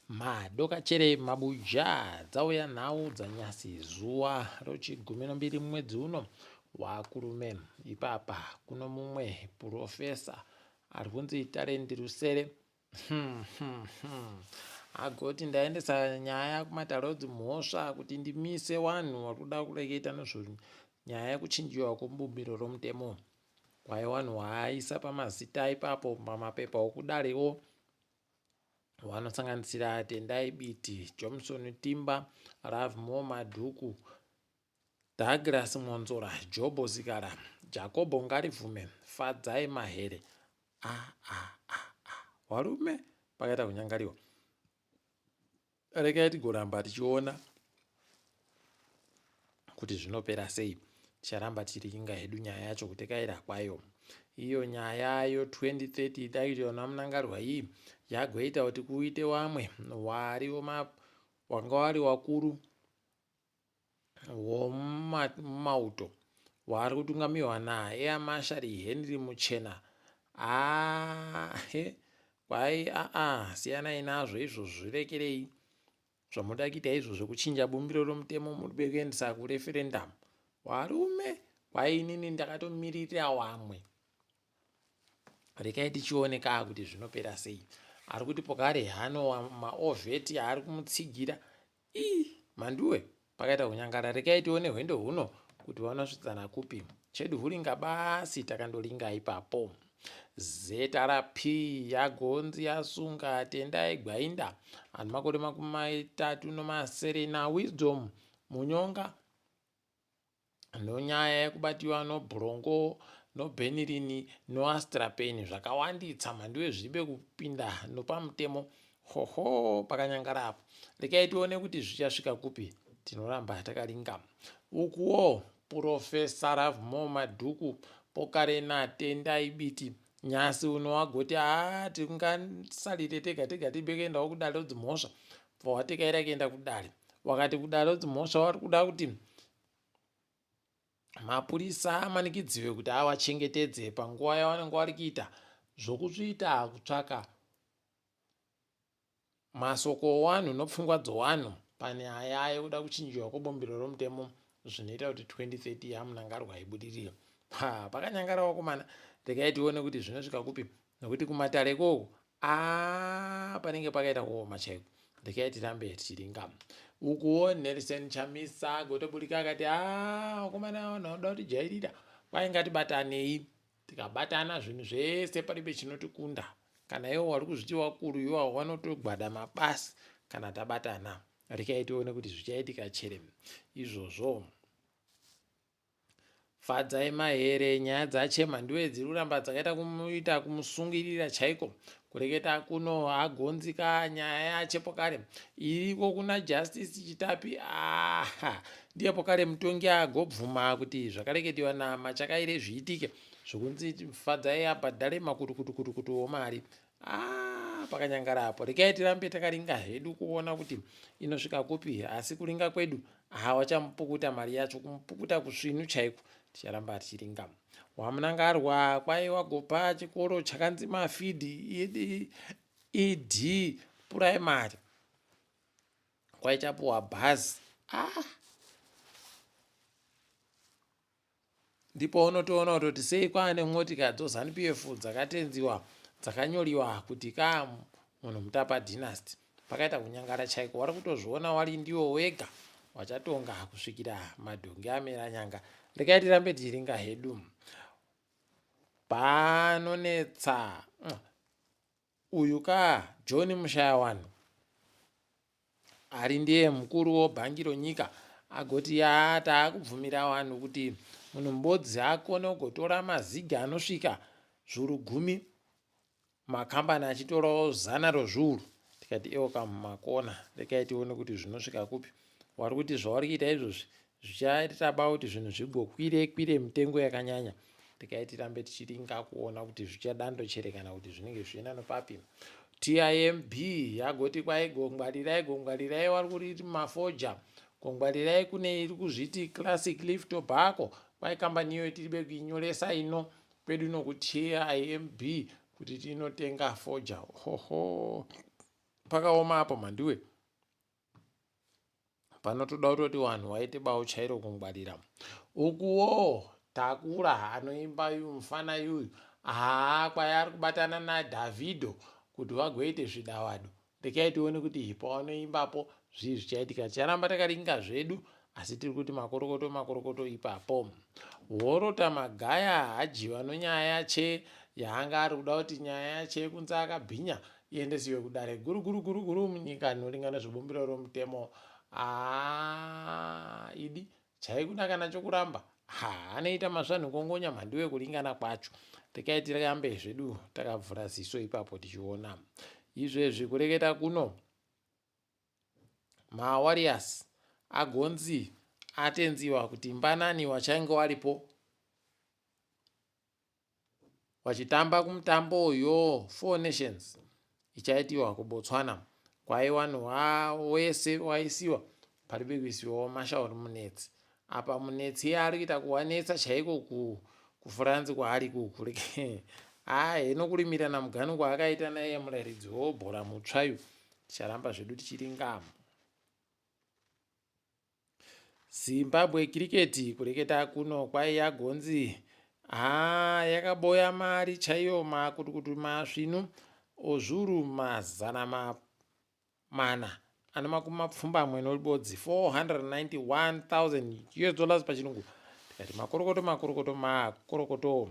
Madokachere mabuja dzauya nhau dzanyasi zuva rochigumi nombiri mwedzi uno waKurume. Ipapa kuno mumwe purofesa ari kunzi Talent Rusere agoti ndaendesa nyaya kumatare edzimhosva kuti ndimise wanhu wari kuda kureketa nezvenyaya yekuchinjiwa kwebumbiro romutemo. Kwai wanhu waaisa pamazita ipapo pamapepa okudarewo vanosanganisira Tendai Biti, Johnson Timba, Lovemore Madhuku, Douglas Mwonzora, Jobo Zikara, Jacobo Ngarivhume, Fadzai Mahere. Ah, ah, ah, ah. Varume pakaita kunyangariwa. Regai tigoramba tichiona kuti zvinopera sei. Ticharamba tichiringa hedu nyaya yacho kutekaira kwayo. Iyo nyaya yo 2030 idairwa naMnangarwa iyi yagoita kuti kuite wamwe wari wanga wari wakuru womumauto waari kutungamiwa naAir Marshal Henry Muchena. Aahe kwai aa siyanai nazvo izvozvo zvirekerei zvamuda kuita izvo zvekuchinja bumbiro romutemo muri kuendesa kureferendamu. Varume kwai inini ndakatomirira wamwe rekai tichione kaa kuti zvinopera sei. Ari kuti pokare hano maovheti aari kumutsigira Ii Mhanduwe pakaita kunyangara rekai tione hwendo huno kuti vanosvitsana kupi. Chedu huringa basi takandoringa ipapo. ZRP yagonzi yasunga Tendai Gwainda ane makore 37 naWisdom Munyonga nonyaya yekubatiwa nobronco nobenilin noastrapeni zvakawanditsa mhanduwe zvibe kupinda nopamutemo hoho pakanyangara apo rekai tione kuti zvichasvika kupi tinoramba takaringa ukuwo purofesa ravmo madhuku pokare natendai biti nyasi uno wagoti haa tingasalire tega tega tibe kuendawo kudare dzimhosva bva watekaira kuenda kudare wakati kudare dzimhosva wari kuda kuti mapurisa amanikidziwe kuti awachengetedze panguva yavanenge vari kuita zvokuzviita kutsvaka masoko owanhu nopfungwa dzowanhu panyaya yekuda kuchinjiwa kwebumbiro romutemo zvinoita kuti 2030 yaMnangagwa ibudirire. Ha, pakanyangara wakomana, regai tione kuti zvinosvika kupi nokuti kumatare ikoko aa panenge pakaita kuoma chaiko. Regai tirambe tichiringa. Ukuwo Nelson Chamisa gotoburika akati aa wakomana vanhu vanoda kutijairira, kwai ngatibatanei tikabatana zvinhu zvese paribe chinotikunda. Kana iwo wari kuzviti wakuru iwawo wanotogwada mabasi kana tabatana. Regai tione kuti zvichaitika chere izvozvo. Fadzai Mahere nyaya dzachema ndiwe dziri kuramba dzakaita kumuita kumusungirira chaiko kureketa kuno agonzika nyaya yache pokare iriko kuna Justice Chitapi aha ndiye pokare mutongi agobvuma kuti zvakareketiwa naMachakaire zviitike zvokunzi Fadzai abhadhare makutukutukutukutu omari Ah, pakanyangara apo regai tirambe takaringa hedu kuona kuti inosvika kupi asi kuringa kwedu ha wachamupukuta mari yacho kumupukuta kusvinu chaiko ticharamba tichiringa wamunangarwa kwai wagopa chikoro chakanzi mafidhi ed, ed puraimari kwaichapuwa bhazi ah Ndipo unotoona kutoti sei kwaane motika dzoZanu PF dzakatenziwa dzakanyoriwa kuti ka munhu mutapa dynasty. Pakaita kunyangara chaiko wari kutozviona wari ndiwo wega wachatonga kusvikira madhongi amera nyanga. Regai tirambe tichiringa hedu. Panonetsa uyu ka John Mushayawanhu. Ari ndiye mukuru wobhangi ronyika agoti yaa taakubvumira vanhu kuti munhu mubodzi akone kugotora mazigi anosvika zviuru gumi makambani achitorawo zana rozviuru tikati ewo kamumakona rekai tione kuti zvinosvika kupi wari kuti zvauri kuita izvozvi zvichaita ba kuti zvinhu zvigokwire kwire mitengo yakanyanya rekai tirambe tichiringa kuona kuti zvichadando chere kana kuti zvinenge zvichienda nopapi timb yagoti kwai gongwarirai gongwarirai wari kuriti mafoja gongwarirai kune iri kuzviti classic leaf tobacco kwai kambani iyoyo tiribe kuinyoresa ino kwedu ino kutimb kuti tinotenga foja hoho. pakaoma apo mhanduwe. Panotoda kutoti vanhu waite bau chairo kungwarira. Ukuwo Takura anoimba yu mufana yuyu haa kwai ari kubatana naDhavhidho kuti vagoite zvidavado. Rekai tione kuti pavanoimbapo zvii zvichaitika. Ticharamba takaringa zvedu asi tiri kuti makorokoto makorokoto ipapo. Worota Magaya hajiwa nonyaya yache yaanga ari kuda kuti nyaya yache yekunzi akabhinya iendesiwe kudare guru guru guru guru munyika rinoringana zvebumbiro romutemo. Haa idi chaikuda kana chokuramba ha anoita masvanhu kongonya mhanduwe kuringana kwacho. Rekai tirambe zvedu takavhura ziso ipapo tichiona izvezvi kureketa kuno maWarriors agonzi atenziwa kuti mbanani wachange waripo Vachitamba kumutambo yo Four Nations ichaitiwa kuBotswana kwaiwanwa wese waisiwa paribe kuisiwawo Marshall Munetsi. Apa Munetsi iye ari kuita kuwanetsa chaiko ku kuFrance kwaari kuku haa heno kurimirana mugano kwaakaita naiye murairidzi webhora mutsva yu ticharamba zvedu tichiringamo. Zimbabwe Cricket kureketa kuno kwaiya gonzi haa yakaboya mari chaiyo makutukutu masvinu ozvuru mazana mana ane makumi mapfumbamwe noribodzi 491,000 US dollars pachirungu tikati makorokoto makorokoto makorokoto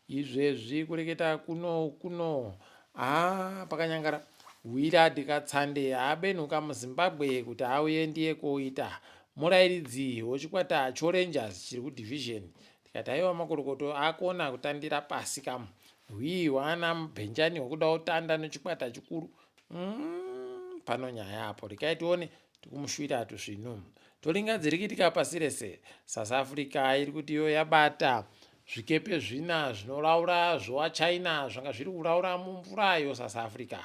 izvezvi kureketa kuno kuno haa pakanyangara Willard Katsande abenhuka muZimbabwe kuti auye ndiye koita murairidzi wechikwata choRangers chiri kuDivision tikati aiwa makorokoto akona kutandira pasi kamu hwii hwaana Bhenjani hwekuda kutanda nechikwata chikuru mm, pano nyaya apo rekai tione tikumushuvira tusvinu toringa dziri kuitika pasi rese South Africa iri kuti iyo yabata zvikepe zvina zvinoraura zvowa China zvanga zviri kuraura mumvura yo South Africa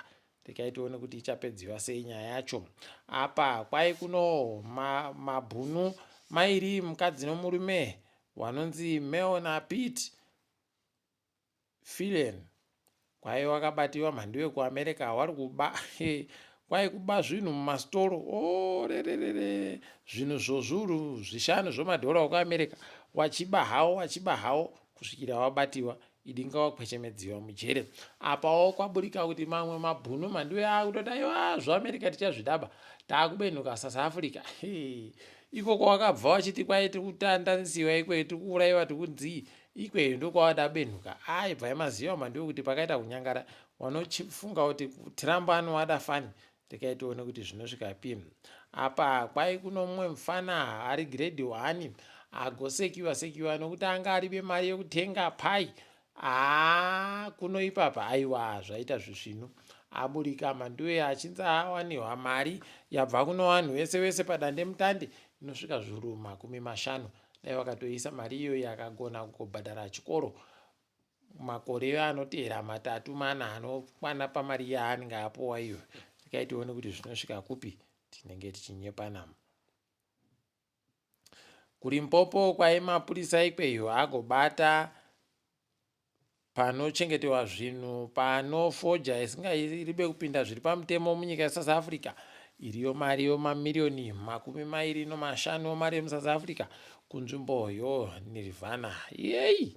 rekai tione kuti ichapedziwa sei nyaya yacho apa kwai kuno mabhunu ma mairi mukadzi nomurume wanonzi Mel naPete Fillion kwai wakabatiwa mhanduwe kuAmerica wari kuba kwai kuba zvinhu mumasitoro orererere zvinhu zvozvuru zvishanu zvomadhora okuAmerica wachiba hawo wachiba hawo kusvikira wabatiwa idinga wakwechemedziwa mujere apawo kwaburika kuti mamwe mabhunu mhanduwe akutoti aiwa zvoAmerica tichazvidaba takubenhuka South Africa ikoko wakabva wachiti kwai tiri kutandanisiwa ikweyo tiri kuuraiwa tiri kunzii Ikweyo ndokwawada benhuka ayi bvai maziva mandiwe kuti pakaita kunyangara wanochifunga kuti Trump anowada fani rekai tione kuti zvinosvika pi apa kwai kuno mumwe mufana ari grade 1 agosekiwa sekiwa nokuti anga aribe mari yekutenga pai haa kuno ipapa aiwa zvaita zvisvinu aburika manduwe achinzi awaniwa mari yabva kuno vanhu vese vese padandemutande inosvika zviuru 50 Dai wakatoisa mari iyoyi akagona kugobhadhara chikoro makore anoteera matatu mana anokwana pamari yaanenge apuwa iyo. Regai tione kuti zvinosvika kupi tinenge tichinyepana. KuLimpopo kwaimapurisa ikweyo agobata panochengetewa zvinhu pano fodya isingaribe kupinda zviri pamutemo munyika yeSouth Africa iriyo mari yomamiriyoni 25 mari yemuSouth Africa kunzvimbo yoNirvana yeyi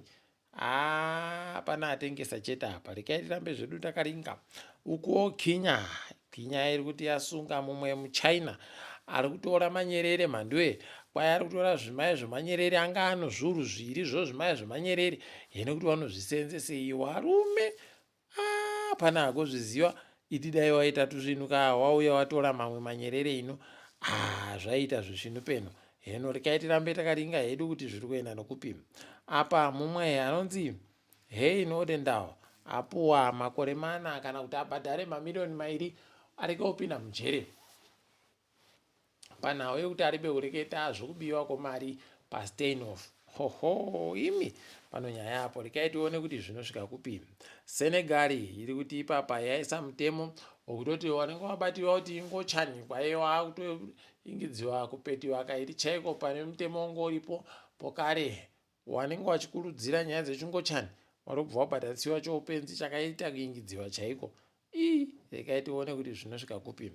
haa pana atengesa chete apa rekai tirambe zvedu takaringa ukuwo Kenya Kenya iri kuti yasunga mumwe muchina ari kutora manyerere mhanduwe kwai ari kutora zvimai zvemanyerere anga ano zviuru zviiri zvo zvimai zvemanyerere hene kuti vanozvisenzesei warume ah, pana hakozviziva idi dai waita tusvinu ka wauya watora mamwe manyerere ino ah, zvaita zvisvinu peno heno rekai tirambe takaringa hedu kuti zviri kuenda nokupi apa mumwe anonzi Hein Odendaal apuwa makore mana kana kuti abhadhare mamiriyoni mairi arege kupinda mujere panhau yekuti aribe kureketa zvokubiwa kwemari paSteinhoff. Hoho imi pano nyaya apo rekai tione kuti zvinosvika kupi. Senegal iri kuti ipapa yaisa mutemo wekutoti wanenge wabatiwa kuti ingochani kwaye wakutoingidziwa kupetiwa kairi chaiko pane mutemo unge uripo pokare Wanenge wachikurudzira nyaya dzechingochani warikubva wabhadharisiwa choupenzi chakaita kuingidziwa chaiko. Ii regai tione kuti zvinosvika kupi.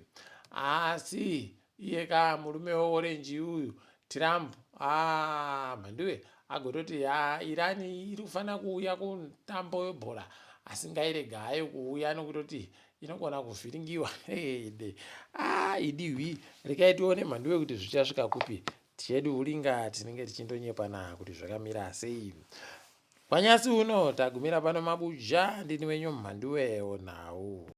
Asi iye ka murume weorenji uyu Trump ah, mhanduwe agototi ha Iran iri kufanira kuuya kumutambo webhora asi ngairega hayo kuuya nokutoti inogona kuvhiringiwa. Ede ah, idihwi regai tione mhanduwe kuti zvichasvika kupi. Tichedu ulinga tinenge tichindonyepana kuti zvakamira sei. Kwanyasi uno tagumira pano mabuja ndini wenyu mhanduwe onhau.